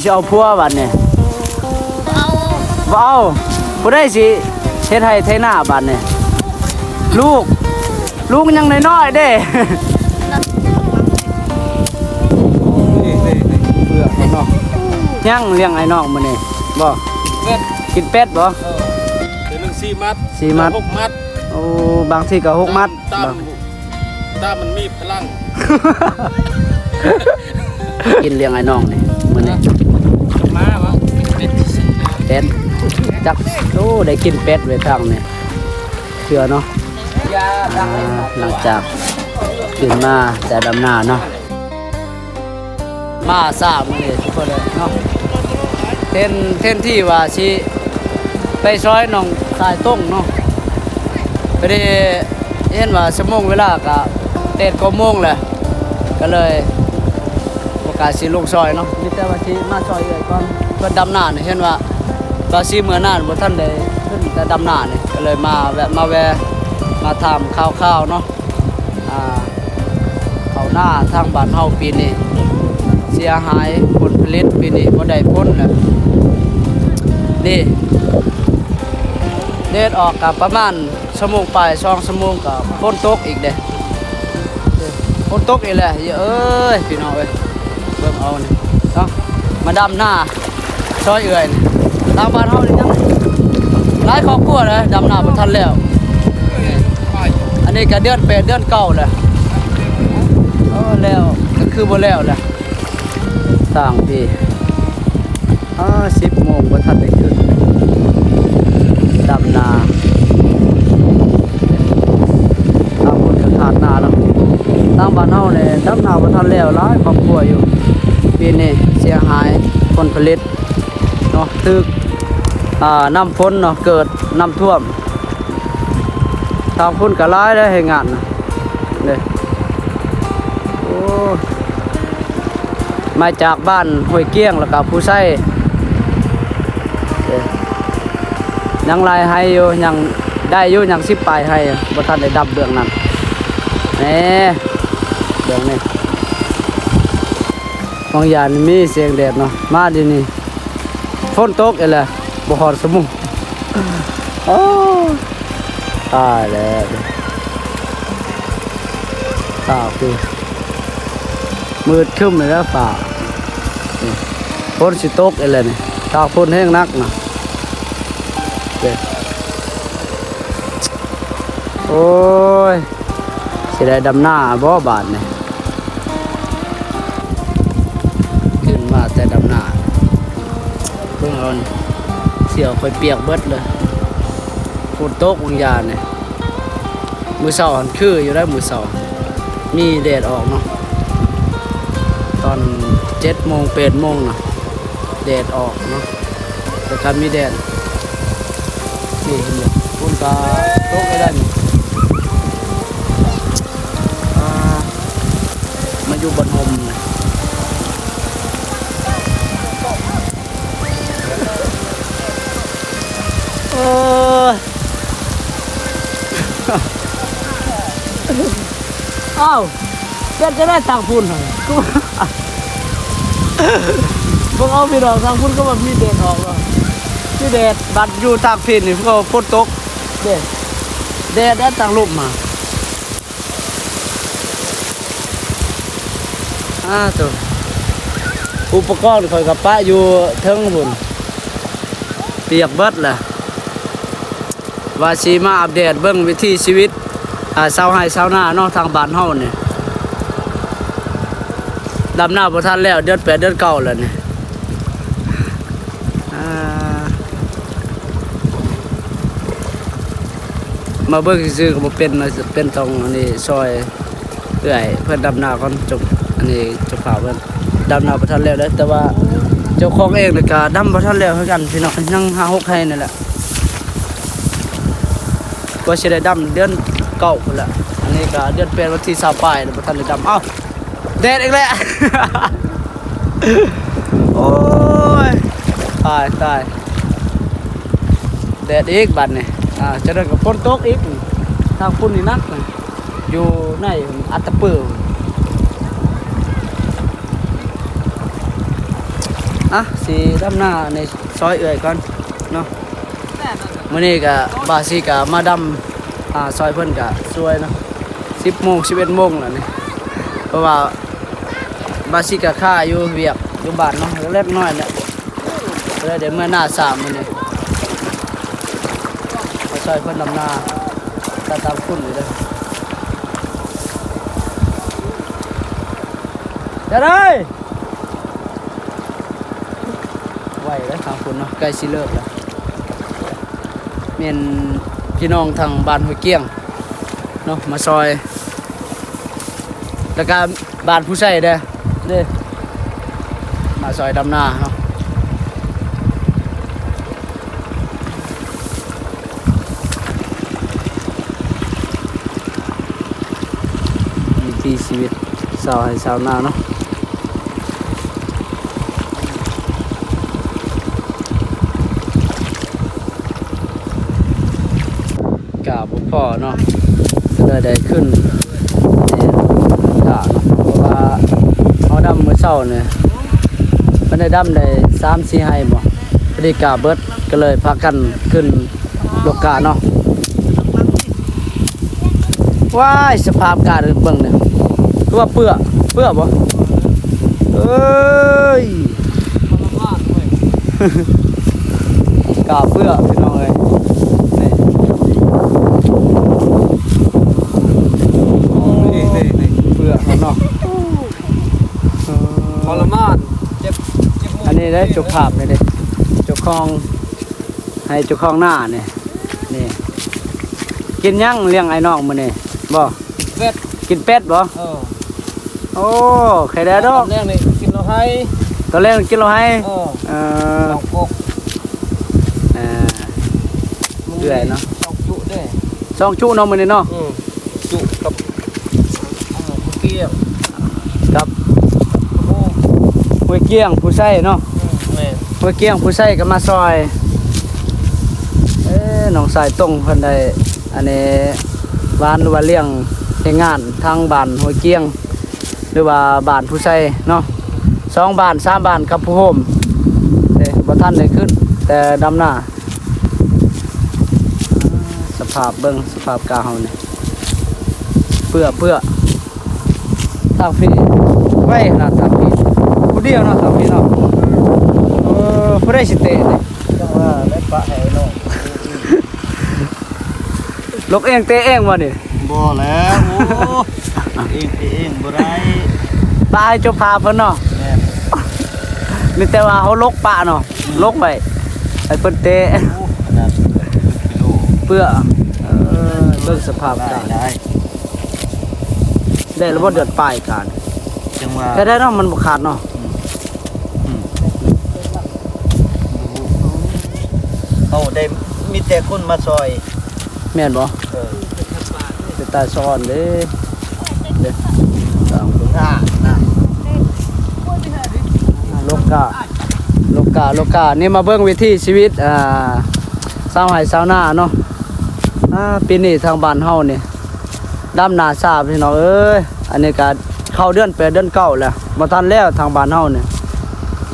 ຊິເອົາຜົວບາດນີ້? ບໍ່ເອົາ. ບໍ່ເອົາ. ຜູ້ໃດຊິເຮັດໄຮ່ໄຖນາບາດນີ້? ລູກ. ລູກຍັງນ້ອຍໆເດ້. ນີ້ໆໆ ເບື່ອເນາະ. ຍັງລ້ຽງອ້າຍນ້ອງມື້ນີ້ບໍ່? ເປັດ. ກິນເປັດບໍ່? ເອີ ເທື່ອໜຶ່ງສີ່ມັດ ສີ່ມັດ ຫົກມັດ. ໂອ້ ບາງທີກໍຫົກມັດ. ຕາມ ຕາມມັນມີພະລັງ. ກິນລ້ຽງອ້າຍນ້ອງນີ້ມື້ນີ້. ມາບໍ່? ເປັດ. ເປັດ. ຈັກ ໂອ້ ໄດ້ກິນເປັດເວີຍທາງນີ້. ເຊື່ອເນາະ. ອ່າ ຫຼັງຈາກຂຶ້ນມາແຕ່ດຳນາເນາະ. ມາຊ້າມື້ນີ້ທຸກຄົນເອີຍເນາະ. ແທນ ແທນທີ່ວ່າຊິໄປຊອຍໜອງສາຍຕົງເນາະ, ພໍດີເຫັນວ່າຊົ່ວໂມງເວລາກະແປດເກົ້າໂມງແລ້ວ ກະເລີຍບໍ່ກ້າຊິລົງຊອຍເນາະ. ມີແຕ່ວ່າຊິມາຊອຍເອື້ອຍກ່ອນ ເພິ່ນດຳນານີ້. ເຫັນວ່າ ວ່າຊິເມືອນານ ບໍ່ທັນໄດ້ຂຶ້ນແຕ່ດຳນານີ້ ກະເລີຍມາແວະ ມາແວ່ ມາຖາມຂ່າວໆເນາະ. ອ່າ ເຂົ້ານາທາງບ້ານເຮົາປີນີ້ເສຍຫາຍ, ຜົນຜະລິດປີນີ້ບໍ່ໄດ້ຜົນແຫຼະ. ນີ້ ແດດອອກກະປະມານຊົ່ວໂມງປາຍ ສອງຊົ່ວໂມງກະຝົນຕົກອີກເດ້. ຝົນຕົກອີກແລ້ວ ເອີຍ ພີ່ນ້ອງເອີຍ. ເບິ່ງເອົານີ້ເນາະ ມາດຳນາ ຊອຍເອື້ອຍນີ້. ທາງບ້ານເຮົານີ້ຍັງຫຼາຍຄອບຄົວເດ້ ດຳນາບໍ່ທັນແລ້ວ. ອັນນີ້ກະເດືອນແປດເດືອນເກົ້າແລ້ວ. ເອີ ແລ້ວກະຄືບໍ່ແລ້ວແຫຼະ. ທາງພີ້ ອາ ສິບໂມງບໍ່ທັນໄດ້ຂຶ້ນ ດຳນາ. ທາງພຸ້ນກະຄາດນາເນາະ. ທາງບ້ານເຮົານີ້ດຳນາບໍ່ທັນແລ້ວ ຫຼາຍຄອບຄົວຢູ່. ປີນີ້ເສຍຫາຍຜົນຜະລິດເນາະ ຖືກ ອ່າ ນ້ຳຝົນເນາະ ເກີດນ້ຳຖ້ວມ. ທາງພຸ້ນກະຫຼາຍເດ້ ແຮງງານນະ ເດ້. ໂອ້ ມາຈາກບ້ານຫ້ວຍກ້ຽງ ແລ້ວກະພູໄຊ ເດ້. ຍັງຫຼາຍໄຮ່ຢູ່ ຍັງໄດ້ຢູ່ ຍັງສິບປາຍໄຮ່ ບໍ່ທັນໄດ້ດຳເບື້ອງນັ້ນ. ແນ່ ເບື້ອງນີ້ ບາງຢ່າງມີສຽງແດດເນາະ ມາດຽວນີ້ ຝົນຕົກອີກແລ້ວ ບໍ່ຮອດຊົ່ວໂມງ. ໂອ້ ຕາຍແລ້ວ ຟ້າຄືມືດຄຶ້ມແລ້ວຟ້າ. ນີ້ ຝົນຊິຕົກອີກແລ້ວນີ້ ຕາຝົນແຮງໜັກນະ ເດ້. ໂອ້ຍ ຊິໄດ້ດຳນາບໍ່ບາດນີ້? ຂຶ້ນມາແຕ່ດຳນາ ເບິ່ງເອົາ ສ່ຽວຂ້ອຍປຽກເບິດເລີຍ ຝົນຕົກບາງຢ່າງນີ້. ມື້ເຊົ້າຫັ້ນຄືຢູ່ໄດ໋ ມື້ເຊົ້າມີແດດອອກເນາະ ຕອນເຈັດໂມງ ແປດໂມງນະ ແດດອອກເນາະ ແຕ່ກະມີແດດ. ນີ້ເຫັນບໍ່ ຝົນກະຕົກໄດ້ນີ້. ອ່າ ມາຢູ່ບ່ອນຮົ່ມ ເອີ ອ້າວ ເປັນຈັ່ງໃດທາງພຸ້ນຫັ້ນ? ເບິ່ງເອົາພີ່ນ້ອງ ທາງພຸ້ນກະວ່າມີແດດອອກເນາະ ມີແດດ ບາດຢູ່ທາງພີ້ນີ້ກະຝົນຕົກເດ້ ແດດແດ່ ທາງລຸ່ມມາ. ອາ ໂຕ ອຸປະກອນຂ້ອຍກະປະຢູ່ເທິງພຸ້ນ ປຽກເບິດແຫຼະ. ວ່າຊິມາອັບເດດເບິ່ງວິຖີຊີວິດ ອາ ຊາວໄຮ່ຊາວນາເນາະ ທາງບ້ານເຮົານີ້ ດຳນາບໍ່ທັນແລ້ວ ເດືອນແປດເດືອນເກົ້າແລ້ວນີ້. ອາ ມາເບິ່ງຊື່ໆກະບໍ່ເປັນ ເປັນຕ້ອງອັນນີ້ຊ່ອຍ ເອື້ອຍເພິ່ນດຳນາກ່ອນ ຈົບ ອັນນີ້ເຈົ້າພາບເພິ່ນດຳນາບໍ່ທັນແລ້ວເດີ ແຕ່ວ່າເຈົ້າຂອງເອງນີ້ກະດຳບໍ່ທັນແລ້ວຄືກັນພີ່ນ້ອງ ຍັງຫ້າຫົກໄຮ່ນີ້ແຫຼະ ກວ່າຊິໄດ້ດຳເດືອນເກົ້າພຸ້ນແຫຼະ. ອັນນີ້ກະເດືອນແປດ ວັນທີຊາວປາຍແລ້ວ ບໍ່ທັນໄດ້ດຳ. ເອົ້າ ແດດອີກແລ້ວ ໂອ້ຍ ຕາຍ ຕາຍ ແດດອີກບາດນີ້. ອາ ຈາກນັ້ນກະຝົນຕົກອີກ ທາງພຸ້ນນີ້ໜັກນະ. ຢູ່ໃນອັດຕະປື ພຸ້ນ ອ່ະ ຊິດຳນາໃນຊອຍເອື້ອຍກ່ອນເນາະ. ມື້ນີ້ກະບາຊິກະມາດຳ ອ່າ ຊອຍເພິ່ນກະສວຍເນາະ ສິບໂມງ ສິບເອັດໂມງແລ້ວນີ້ ເພາະວ່າບາຊິກະຄາຢູ່ວຽກຢູ່ບ້ານເນາະ ເລັກນ້ອຍແຫຼະ ເລີຍໄດ້ເມືອໜ້າສາມມື້ນີ້ ມາຊອຍເພິ່ນດຳນາ ຕາຕາມຄຸນຢູ່ເດີ ຈະໄດ້. ໄວແລ້ວທາງພຸ້ນເນາະ ໃກ້ຊິເລີກແລ້ວ ແມ່ນພີ່ນ້ອງທາງບ້ານຫ້ວຍກ້ຽງເນາະ ມາຊ່ອຍ ແລ້ວກະບ້ານຜູ້ໃຊ້ເດ້ ເດ້ ມາຊ່ອຍດຳນາເນາະ. ວິຖີຊີວິດຊາວໄຮ່ຊາວນາເນາະ ກະບໍ່ພໍເນາະ ກະເລີຍໄດ້ຂຶ້ນ ເພາະວ່າເຮົາດຳມື້ເຊົ້ານີ້ ມັນໄດ້ດຳໄດ້ສາມສີ່ໄຮ່ບໍ ພໍດີກະເບິດ ກະເລີຍພາກັນຂຶ້ນລົກກະເນາະ. ວ້າຍ ສະພາບກາເບິ່ງນີ້ ຄືວ່າເປື້ອ ເປື້ອບໍ ເອີຍ ກາເປື້ອພີ່ນ້ອງເອີຍ ນີ້ ນີ້ ນີ້ ນີ້ ເປື້ອເນາະ ເອີ ທໍລະມານ ເຈັບ ເຈັບມື ອັນນີ້ໄດ້ເຈົ້າພາບນີ້ເດ້ ເຈົ້າຂອງ ໃຫ້ເຈົ້າຂອງນານີ້ ນີ້ ກິນຫຍັງລ້ຽງອ້າຍນ້ອງມື້ນີ້ ບໍ່ ກິນເປັດ ກິນເປັດບໍ່ ເອີ ໂອ້ ໄຂ່ແດ່ດອກ ຕອນແລງນີ້ກິນເຫຼົ້າໄຮ່ ຕອນແລງກິນເຫຼົ້າໄຮ່ ເອີ ເອີ ສອງກົກ ເອີ ເລື້ອຍເນາະ ສອງຈຸເດ້ ສອງຈຸເນາະມື້ນີ້ເນາະ ອື ຈຸກັບ ຫ້ວຍກ້ຽງ ກັບ ໂອ້ ຫ້ວຍກ້ຽງຜູ້ໃຊ້ເນາະ ອື ແມ່ນ ຫ້ວຍກ້ຽງຜູ້ໃຊ້ກໍມາຊ່ອຍ ເອີ ນ້ອງຊາຍຕົງເພິ່ນໄດ້ ອັນນີ້ ຫວ່ານ ຫຼືວ່າລ້ຽງແຮງງານທາງບ້ານຫ້ວຍກ້ຽງ ຫຼືວ່າບ້ານຜູ້ໃຊ້ເນາະ ສອງບ້ານສາມບ້ານກັບຜູ້ໂຮມ ເດ້ ບໍ່ທັນໄດ້ຂຶ້ນ ແຕ່ດຳນາ ສະພາບເບິ່ງ ສະພາບກາເຮົານີ້ ເປື້ອ ເປື້ອ ທາງພີ້ ໄວຂະໜາດທາງພີ້ ຜູ້ດຽວເນາະ ທາງພີ້ເນາະ ເອີ ຜູ້ໃດຊິເຕະນີ້ ຈັ່ງວ່າໄດ້ປະໃຫ້ນ້ອງ ຫຼົກເອງເຕະເອງບໍ່ນີ້ ບໍ່ແລ້ວ ໂອ້ ເອງເຕະເອງບໍ່ໄດ້ ປະໃຫ້ເຈົ້າພາບເພິ່ນເນາະ ແມ່ນ ມີແຕ່ວ່າເຮົາຫຼົກປະເນາະ ອືມ ຫຼົກໄວ້ ໃຫ້ເພິ່ນເຕະ ໂອ້ ຂະໜາດກິໂລ ເປື້ອ ເອີ ເບິ່ງສະພາບການ ໄດ້ ໄດ້ ໄດ້ແລ້ວບໍ່ເດືອນປາຍການ ຈັ່ງວ່າ ແທ້ໆເນາະ ມັນບໍ່ຂາດເນາະ ອືມ ອືມ ເຮົາໄດ້ມີແຕ່ຄົນມາຊ່ອຍ ແມ່ນບໍ່ ເອີ ເປັນຕາສອນເດ້ ເດ້ ຕາມຄົນ ອ່າ ນະ ລົກກະ ລົກກະ ລົກກະ ນີ້ມາເບິ່ງວິຖີຊີວິດ ອ່າ ຊາວໄຮ່ຊາວນາເນາະ ອ່າ ປີນີ້ທາງບ້ານເຮົານີ້ ດຳນາຊ້າພີ່ນ້ອງເອີຍ ອັນນີ້ກະເຂົ້າເດືອນແປດເດືອນເກົ້າແລ້ວ ບໍ່ທັນແລ້ວທາງບ້ານເຮົານີ້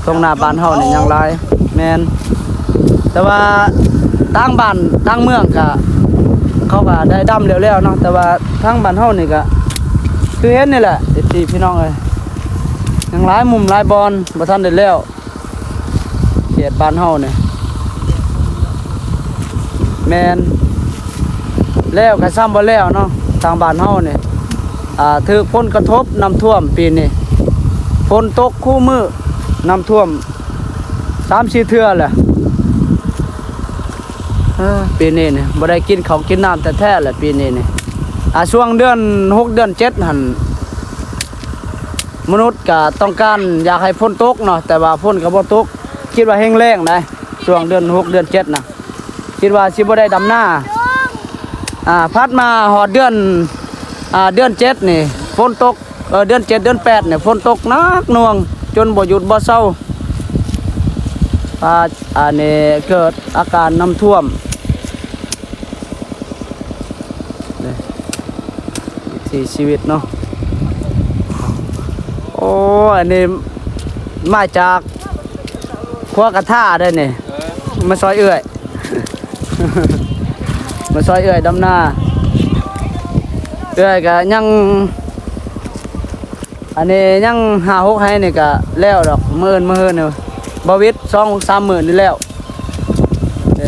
ທົ່ງນາບ້ານເຮົານີ້ຍັງຫຼາຍ ແມ່ນ ແຕ່ວ່າຕ່າງບ້ານຕ່າງເມືອງກະ ເຂົາກະໄດ້ດຳແລ້ວໆເນາະ ແຕ່ວ່າທາງບ້ານເຮົານີ້ກະ ຄືເຫັນນີ້ແຫຼະ ເອັຟຊີ ພີ່ນ້ອງເອີຍ ຍັງຫຼາຍມຸມຫຼາຍບ່ອນ ບໍ່ທັນໄດ້ແລ້ວ ເຂດບ້ານເຮົານີ້ ແມ່ນ ແລ້ວກໍຊ້ຳບໍ່ແລ້ວເນາະ ທາງບ້ານເຮົານີ້ ອ່າ ຖືກຜົນກະທົບນ້ຳຖ້ວມປີນີ້ ຝົນຕົກຄູ່ມື້ ນ້ຳຖ້ວມສາມສີ່ເທື່ອແຫຼະ ເອີ ປີນີ້ນີ້ບໍ່ໄດ້ກິນເຂົ້າກິນນ້ຳແທ້ໆແຫຼະ ປີນີ້ນີ້ ອ່າ ຊ່ວງເດືອນຫົກເດືອນເຈັດຫັ້ນ ມະນຸດກະຕ້ອງການຢາກໃຫ້ຝົນຕົກເນາະ ແຕ່ວ່າຝົນກໍບໍ່ຕົກ ຄິດວ່າແຫ້ງແລ້ງໃດ໋ ຊ່ວງເດືອນຫົກເດືອນເຈັດນະ ຄິດວ່າຊິບໍ່ໄດ້ດຳນາ ອ່າ ຖັດມາຮອດເດືອນ ອ່າ ເດືອນເຈັດນີ້ ຝົນຕົກ ເອີ ເດືອນເຈັດເດືອນແປດນີ້ ຝົນຕົກໜັກໜ່ວງ ຈົນບໍ່ຢຸດບໍ່ເຊົາ ອ່າ ອັນນີ້ເກີດອາການນ້ຳຖ້ວມ ນີ້ ວິຖີຊີວິດເນາະ ໂອ້ ອັນນີ້ມາຈາກ ພວກກະຖ້າໄດ້ນີ້ ເອີ ມາຊ່ອຍເອື້ອຍ ມາຊ່ອຍເອື້ອຍດຳນາ. ເອື້ອຍກະຍັງ ອັນນີ້ຍັງຫ້າຫົກໄຮ່ນີ້ກະແລ້ວດອກ ມື້ອື່ນ ມື້ຮືນີ້ ບໍ່ວິດ ສອງສາມມື້ນີ້ແລ້ວ. ເດ້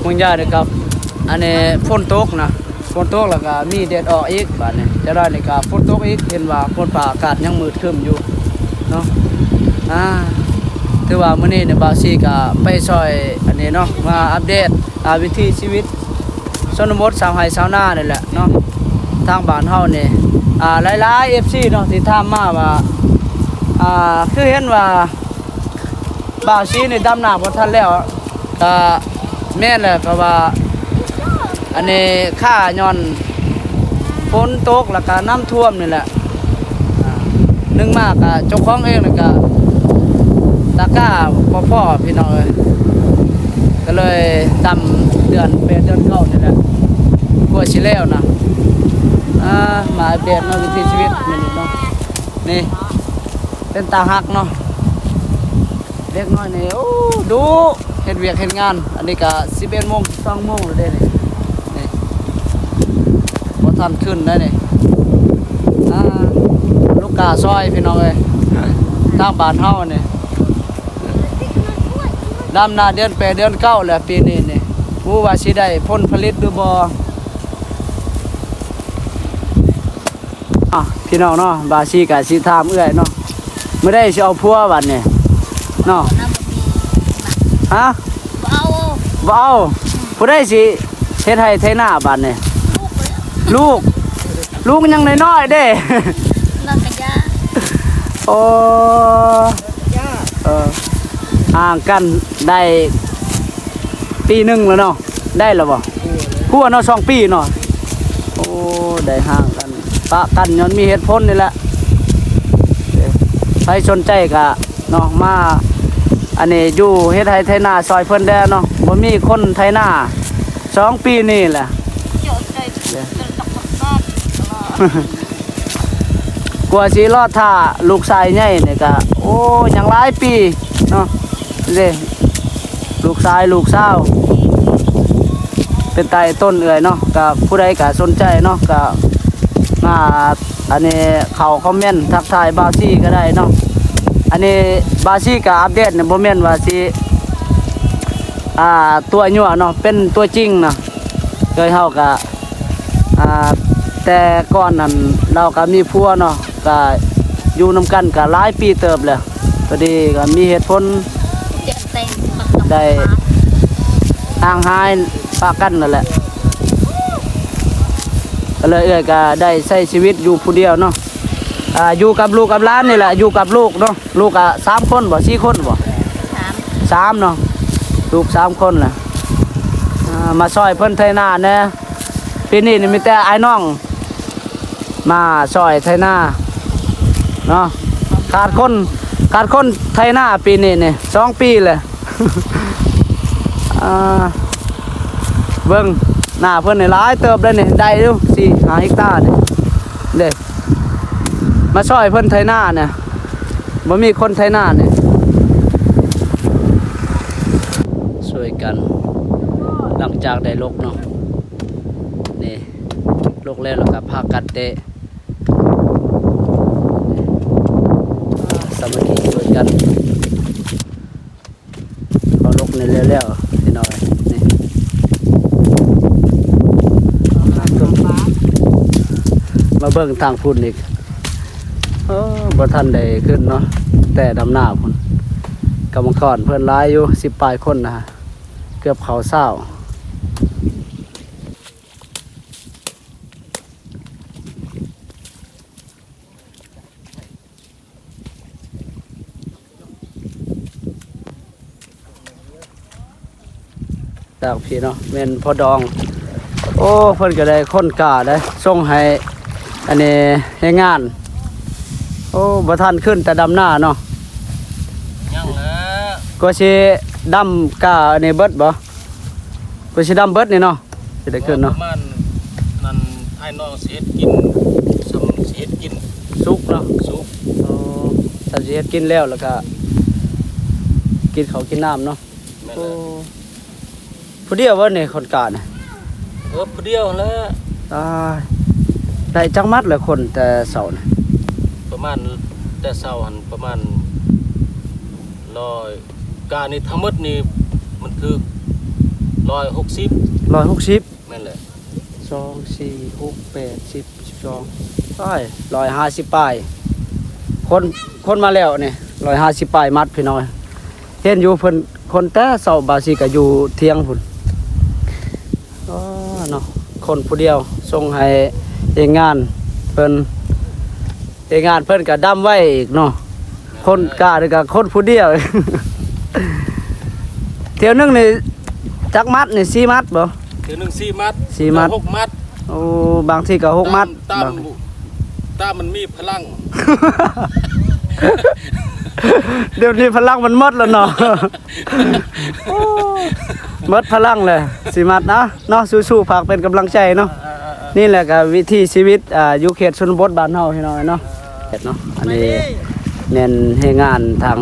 ບາງຢ່າງນີ້ກະ ອັນນີ້ຝົນຕົກນະ ຝົນຕົກແລ້ວກະມີແດດອອກອີກ ບາດນີ້ ຈະໄດ້ນີ້ກະຝົນຕົກອີກ ເຫັນວ່າຝົນຟ້າອາກາດຍັງມືດຄຶ້ມຢູ່ເນາະ. ອ່າ ຖືວ່າມື້ນີ້ນີ້ບ່າວຊີກະໄປຊ່ອຍ ອັນນີ້ເນາະ ມາອັບເດດ ອ່າ ວິຖີຊີວິດ ຊົນນະບົດຊາວໄຮ່ຊາວນານີ້ແຫຼະເນາະ ທາງບ້ານເຮົານີ້. ອ່າ ຫຼາຍໆ ເອັຟຊີເນາະ ທີ່ຖາມມາວ່າ ອ່າ ຄືເຫັນວ່າບ່າວຊີນີ້ດຳນາບໍ່ທັນແລ້ວ ກະແມ່ນແຫຼະ ເພາະວ່າ ອັນນີ້ຄາຍ້ອນຝົນຕົກ ແລ້ວກະນ້ຳຖ້ວມນີ້ແຫຼະ. ອ່າ ໜຶ່ງມາກະເຈົ້າຂອງເອງນີ້ກະຕະກ້າບໍ່ພໍພີ່ນ້ອງເອີຍ ກະເລີຍດຳເດືອນແປດເດືອນເກົ້ານີ້ແຫຼະ ກວ່າຊິແລ້ວນະ. ອ່າ ມາອັບເດດເນາະ ວິຖີຊີວິດມື້ນີ້ເນາະ ນີ້ ເປັນຕາຮັກເນາະ ເດັກນ້ອຍນີ້ ໂອ້ ດຸ ເຮັດວຽກເຮັດງານ. ອັນນີ້ກະສິບເອັດໂມງ ສິບສອງໂມງແລ້ວເດ້ນີ້ ນີ້ ບໍ່ທັນຂຶ້ນໄດ້ນີ້. ອ່າ ລູກກາຊອຍພີ່ນ້ອງເອີຍ ທາງບ້ານເຮົານີ້ ດຳນາເດືອນແປດເດືອນເກົ້າແລ້ວປີນີ້ນີ້ ບໍ່ຮູ້ວ່າຊິໄດ້ຜົນຜະລິດຫຼືບໍ່. ອ່ະ ພີ່ນ້ອງເນາະ ບ່າວຊີກະຊິຖາມເອື້ອຍເນາະ ມື້ໃດຊິເອົາຜົວບັດນີ້ເນາະ? ຮະ? ບໍ່ເອົາ ບໍ່ເອົາ. ຜູ້ໃດຊິເຮັດໄຮ່ໄຖນາບັດນີ້? ລູກ ລູກຍັງນ້ອຍໆເດ້. ໂອ້ ເອີ ຫ່າງກັນໄດ້ປີໜຶ່ງແລ້ວເນາະ. ໄດ້ແລ້ວບໍ່? ກວ່າເນາະ ສອງປີເນາະ. ໂອ້ ໄດ້ຫ່າງກັນ ປະກັນຍ້ອນມີເຫດຜົນນີ້ແຫຼະ. ໃຜສົນໃຈກະເນາະ ມາ ອັນນີ້ ຢູ່ເຮັດໄຮ່ໄຖນາຊ່ອຍເພິ່ນແດ່ເນາະ. ບໍ່ມີຄົນໄຖນາສອງປີນີ້ແຫຼະ. ກວ່າຊິລໍຖ້າລູກຊາຍໃຫຍ່ນີ້ກະ ໂອ້ ຍັງຫຼາຍປີເນາະ. ເດ້ ລູກຊາຍລູກສາວ ເປັນຕາໄອຕົນເອື້ອຍເນາະ. ກະຜູ້ໃດກະສົນໃຈເນາະ ກະມາ ອັນນີ້ ເຂົ້າຄອມເມັນທັກທາຍບ່າວຊີກະໄດ້ເນາະ. ອັນນີ້ບ່າວຊີກະອັບເດດນີ້ ບໍ່ແມ່ນວ່າຊິ ອ່າ ຕົວະຍົວະເນາະ ເປັນຕົວຈິງນະ. ເອື້ອຍເຮົາກະ ອ່າ ແຕ່ກ່ອນນັ້ນລາວກະມີຜົວເນາະ ກະຢູ່ນຳກັນກະຫຼາຍປີເຕີບແລ້ວ. ພໍດີກະມີເຫດຜົນໄດ້ຫ່າງຫາຍປະກັນນັ້ນແຫຼະ ກະເລີຍເອື້ອຍກະໄດ້ໃຊ້ຊີວິດຢູ່ຜູ້ດຽວເນາະ. ອ່າ ຢູ່ກັບລູກກັບຫຼານນີ້ແຫຼະ ຢູ່ກັບລູກເນາະ. ລູກກະສາມຄົນບໍ່ ສີ່ຄົນບໍ່? ສາມ ສາມເນາະ ລູກສາມຄົນແຫຼະ. ອ່າ ມາຊ່ອຍເພິ່ນໄຖນາແດ່. ປີນີ້ນີ້ມີແຕ່ອ້າຍນ້ອງມາຊ່ອຍໄຖນາເນາະ. ຂາດຄົນ ຂາດຄົນໄຖນາປີນີ້ນີ້ ສອງປີແລ້ວ. ອ່າ ເບິ່ງ ນາເພິ່ນນີ້ຫຼາຍເຕີບເດ້ນີ້ ໄດ້ຢູ່ສີ່ຫ້າເຮັກຕານີ້ເດ້. ມາຊ່ອຍເພິ່ນໄຖນານະ ບໍ່ມີຄົນໄຖນານີ້. ຊ່ວຍກັນ ຫຼັງຈາກໄດ້ລົກເນາະ ນີ້ ລົກແລ້ວ ແລ້ວກະພາກັນເຕະ ສາມັກຄີຊ່ວຍກັນ. ເອົາລົກນີ້ແລ້ວໆ ພີ່ນ້ອງເອີຍ ນີ້ ມາເບິ່ງທາງພຸ້ນອີກ. ໂອ້ ບໍ່ທັນໄດ້ຂຶ້ນເນາະ ແຕ່ດຳນາພຸ້ນ. ກຳມະກອນເພິ່ນຫຼາຍຢູ່ ສິບປາຍຄົນນະ ເກືອບເຂົ້າຊາວ. ຈາກພີ້ເນາະ ແມ່ນພໍ່ດອງ. ໂອ້ ເພິ່ນກະໄດ້ຂົນກ້າໄດ້ ສົ່ງໃຫ້ ອັນນີ້ ແຮງງານ. ໂອ້ ບໍ່ທັນຂຶ້ນແຕ່ດຳນາເນາະ. ຍັງແຫຼະ ກວ່າຊິດຳກ້າອັນນີ້ເບິດບໍ່? ກວ່າຊິດຳເບິດນີ້ເນາະ. ຊິໄດ້ຂຶ້ນເນາະ ປະມານນັ້ນ ອ້າຍນ້ອງຊິເຮັດກິນ ຊ່ຳຊິເຮັດກິນ ສຸກເນາະ ສຸກ. ອໍ ຖ້າຊິເຮັດກິນແລ້ວ ແລ້ວກະກິນເຂົ້າກິນນ້ຳເນາະ. ແມ່ນແຫຼະ. ໂອ້ ຜູ້ດຽວບໍ່ນີ້ຄົນການ? ເອີ ຜູ້ດຽວຫັ້ນແຫຼະ. ຕາຍ ໄດ້ຈັກມັດລະຄົນແຕ່ເຊົ້ານະ? ປະມານ ແຕ່ເຊົ້າຫັ້ນປະມານຮ້ອຍ ການີ້ທັງໝົດນີ້ມັນຖືກຮ້ອຍຫົກສິບ. ຮ້ອຍຫົກສິບ? ແມ່ນແຫຼະ. ສອງ ສີ່ ຫົກ ແປດ ສິບ ສິບສອງ ໂອ້ຍ ຮ້ອຍຫ້າສິບປາຍ. ຄົນ ຄົນມາແລ້ວນີ້ ຮ້ອຍຫ້າສິບປາຍມັດ ພີ່ນ້ອງ. ເຫັນຢູ່ເພິ່ນ ຄົນແຕ່ເຊົ້າ ບາຊິກະຢູ່ທຽງພຸ້ນ. ອໍ ເນາະ ຄົນຜູ້ດຽວ ສົ່ງໃຫ້ແຮງງານເພິ່ນ ແຮງງານເພິ່ນກະດຳໄວ້ອີກເນາະ. ຄົນການີ້ກະຄົນຜູ້ດຽວ. ຖ້ຽວໜຶ່ງນີ້ຈັກມັດນີ້? ສີ່ມັດບໍ່? ຄືໜຶ່ງສີ່ມັດ ສີ່ມັດ ຫົກມັດ. ໂອ້ ບາງທີກໍຫົກມັດ ຕາມ ຕາມ ບາງ ຕາມມັນມີພະລັງ. ດຽວນີ້ພະລັງມັນໝົດແລ້ວເນາະ. ໂອ້ ໝົດພະລັງແລ້ວ ສີ່ມັດນະເນາະ. ສູ້ໆ ຝາກເປັນກຳລັງໃຈເນາະ. ເອີໆໆ ນີ້ແຫຼະກໍວິຖີຊີວິດ ອ່າ ຢູ່ເຂດຊົນນະບົດບ້ານເຮົາ ພີ່ນ້ອງເນາະ. ເອີ ເຂດເນາະ ອັນນີ້ແມ່ນແຮງງານທາງ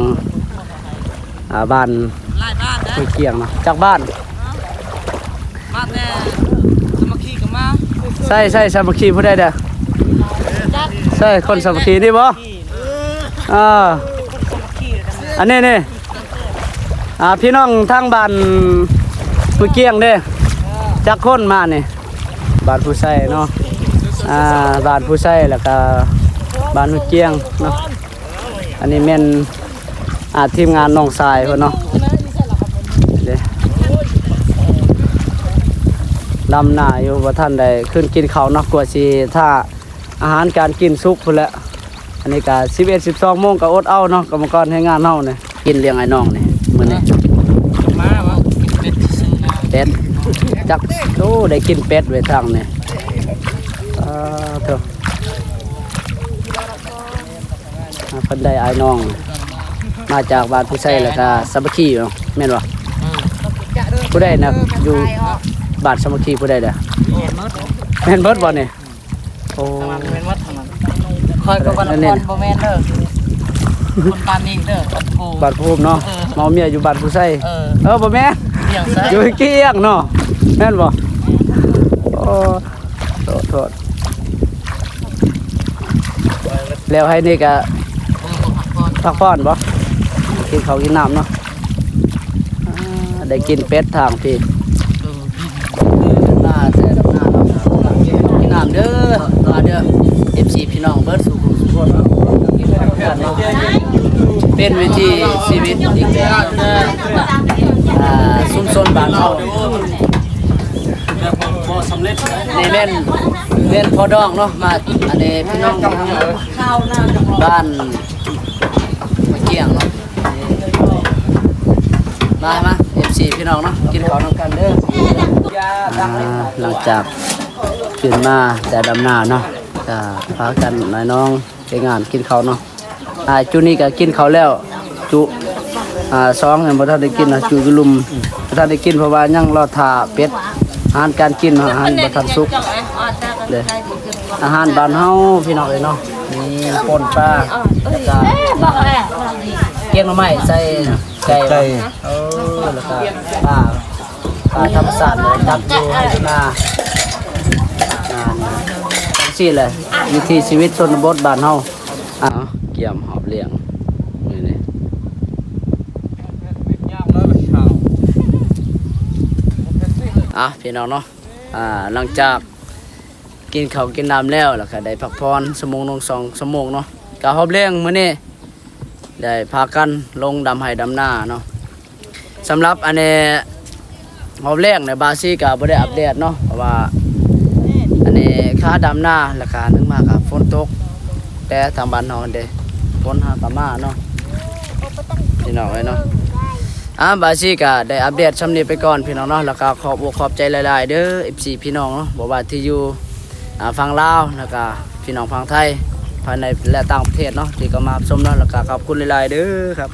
ອ່າ ບ້ານ ຫຼາຍບ້ານນະ ຫ້ວຍກ້ຽງເນາະ. ຈັກບ້ານ? ມາແຕ່ສາມັກຄີກໍມາ. ໃຊ່ ໃຊ່ ສາມັກຄີຜູ້ໃດເດີ້? ໃຊ່ ຄົນສາມັກຄີນີ້ບໍ່? ເອີ ອັນນີ້ນີ້ ອ່າ ພີ່ນ້ອງທາງບ້ານຫ້ວຍກ້ຽງເດ້ ຈັກຄົນມານີ້? ບ້ານຜູ້ໃສ່ເນາະ ອ່າ ບ້ານຜູ້ໃສ່ ແລ້ວກະບ້ານຫ້ວຍກ້ຽງເນາະ. ອັນນີ້ແມ່ນ ອ່າ ທີມງານນ້ອງຊາຍເພິ່ນເນາະ ເດ້ ດຳນາຢູ່ ບໍ່ທັນໄດ້ຂຶ້ນກິນເຂົ້າເນາະ ກວ່າຊິຖ້າອາຫານການກິນສຸກພຸ້ນແຫຼະ. ອັນນີ້ກະສິບເອັດ ສິບສອງໂມງກະອົດເອົາເນາະ ກຳມະກອນແຮງງານເຮົານີ້. ກິນລ້ຽງອ້າຍນ້ອງນີ້ມື້ນີ້ ມາບໍ່? ກິນເປັດຊື່ໆນະ ເປັດ ຈັກ ໂອ້ ໄດ້ກິນເປັດເວີຍທາງນີ້. ອ່າ ໂທ້ ອ່າ ເພິ່ນໄດ້ອ້າຍນ້ອງມາຈາກບ້ານຜູ້ໃສ່ ແລ້ວກະສາມັກຄີເນາະ ແມ່ນບໍ່? ຜູ້ໃດນະ ຢູ່ບ້ານສາມັກຄີຜູ້ໃດເດີ້? ແມ່ນເບິດ ແມ່ນເບິດບໍ່ນີ້? ໂອ້ ທາງນັ້ນແມ່ນໝົດ ທາງນັ້ນ. ຂ້ອຍກໍບ້ານນະຄອນ ອັນນີ້ ບໍ່ແມ່ນເດີ້ ຄົນບ້ານນີ້ເດີ້ ບ້ານພູມ ບ້ານພູມເນາະ. ເອີ ມາເອົາເມຍຢູ່ບ້ານຜູ້ໃສ່. ເອີ ເອີ ບໍ່ແມ່ນ ຢູ່ກ້ຽງເນາະ ແມ່ນບໍ່? ໂອ້ ໂທດ ໂທດ. ແລ້ວໃຫ້ນີ້ກະ ເອີ ພັກຜ່ອນ ພັກຜ່ອນບໍ່? ກິນເຂົ້າກິນນ້ຳເນາະ. ອ່າ ໄດ້ກິນເປັດທາງພີ້ ມາແຕ່ດຳນາເນາະ. ກິນນ້ຳເດີ້ ມາເດີ້ ເອັຟຊີ ພີ່ນ້ອງເບິດສູ່ຜູ້ສູ່ຄົນເນາະ. ເປັນວິຖີຊີວິດອີກແບບ ອ່າ ຊຸມຊົນບ້ານເຮົາ. ນີ້ແມ່ນ ແມ່ນພໍ່ດອງເນາະ ມາ ອັນນີ້ພີ່ນ້ອງທາງບ້ານຫ້ວຍກ້ຽງເນາະ. ມາ ມາ ເອັຟຊີ ພີ່ນ້ອງເນາະ ກິນເຂົ້ານຳກັນເດີ້. ອ່າ ຫຼັງຈາກຂຶ້ນມາແຕ່ດຳນາເນາະ ກະພາກັນອ້າຍນ້ອງແຮງງານກິນເຂົ້າເນາະ. ອ່າ ຈຸນີ້ກະກິນເຂົ້າແລ້ວ ຈຸ ອ່າ ສອງຍັງບໍ່ທັນໄດ້ກິນເນາະ ຈຸຢູ່ລຸ່ມບໍ່ທັນໄດ້ກິນ ເພາະວ່າຍັງລໍຖ້າເປັດ ອາຫານການກິນເນາະ ອາຫານບໍ່ທັນສຸກເດ້. ອາຫານບ້ານເຮົາພີ່ນ້ອງເອີຍເນາະ ມີປົ່ນປາ ແລ້ວກະແກງໜໍ່ໄມ້ໃສ່ໄກ່ ໄກ່ ເອີ ແລ້ວກະປາ ປາທຳມະຊາດ ຈັບຢູ່ໄຮ່ຢູ່ນາ ອ່າ ຈັ່ງຊີ້ແຫຼະ ວິຖີຊີວິດຊົນນະບົດບ້ານເຮົາ. ອ້າວ ກຽມຮອບລ້ຽງມື້ນີ້ ອ້າວ ພີ່ນ້ອງເນາະ ອ່າ ຫຼັງຈາກ ກິນເຂົ້າກິນນ້ຳແລ້ວ ແລ້ວກະໄດ້ພັກຜ່ອນຊົ່ວໂມງໜຶ່ງສອງຊົ່ວໂມງເນາະ ກະຮອບແລ້ງມື້ນີ້ ໄດ້ພາກັນລົງດຳໄຮ່ດຳນາເນາະ. ສຳລັບອັນນີ້ຮອບແລ້ງນະ ບາຊີກະບໍ່ໄດ້ອັບເດດເນາະ ເພາະວ່າອັນນີ້ຄາດຳນາ ແລ້ວກະໜຶ່ງມາກະຝົນຕົກ ແຕ່ທາງບ້ານເຮົາເດ້ ຝົນຫາກະມາເນາະ ພີ່ນ້ອງເອີຍເນາະ. ອ່າ ບາຊີກະໄດ້ອັບເດດຊ່ຳນີ້ໄປກ່ອນ ພີ່ນ້ອງເນາະ ແລ້ວກະຂອບອົກຂອບໃຈຫຼາຍໆເດີ້ ເອັຟຊີ ພີ່ນ້ອງເນາະ ບໍ່ວ່າທີ່ຢູ່ ອ່າ ຝັ່ງລາວ ແລ້ວກະພີ່ນ້ອງຝັ່ງໄທ ພາຍໃນ ແລະ ຕ່າງປະເທດເນາະ ທີ່ເຂົ້າມາຮັບຊົມເນາະ ແລ້ວກະຂອບຄຸນຫຼາຍໆເດີ້ຄັບ.